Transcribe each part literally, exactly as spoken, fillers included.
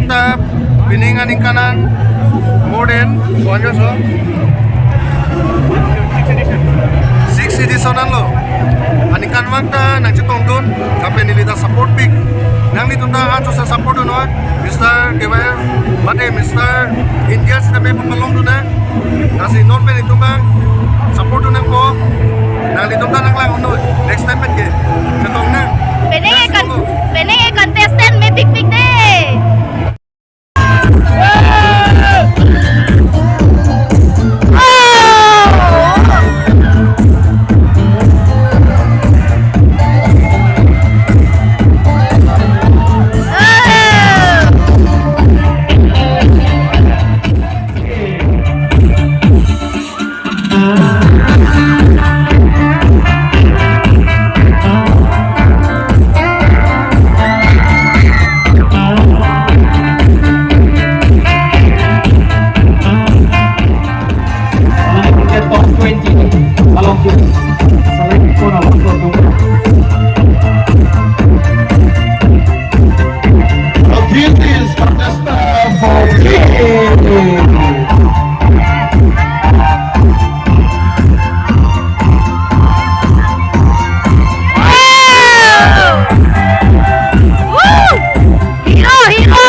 Ta pining aningkan an more than one years old. Six edition anlo. Aningkan vang ta nangchetongdun, kapen neli ta support pik. Nanglitum ta anso support dunnon, Mister K Y F, mate Mister India sitame pamalongdun na. Lasi non pen itum bang support dun nangpo. Nanglitum ta nanglang-unnoi. Next time pen ke chetong nang. Penang e kon-, penang e contestant mepikpik de. Top twenty. Along, select pon along. This is contestant fourteen. Wow! Woo! Hero, hero!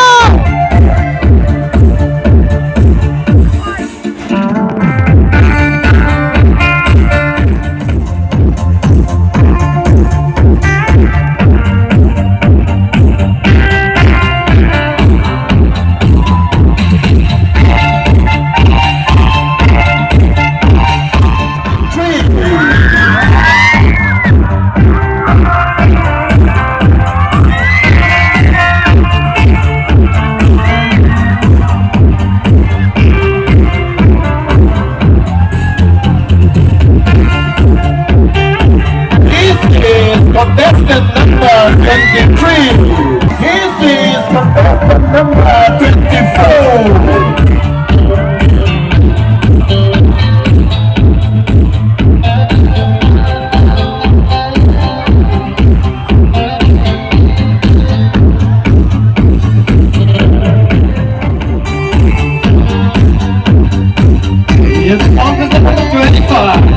This is contestant number twenty-three. This is contestant number twenty-four. Yes, contestant number twenty-five.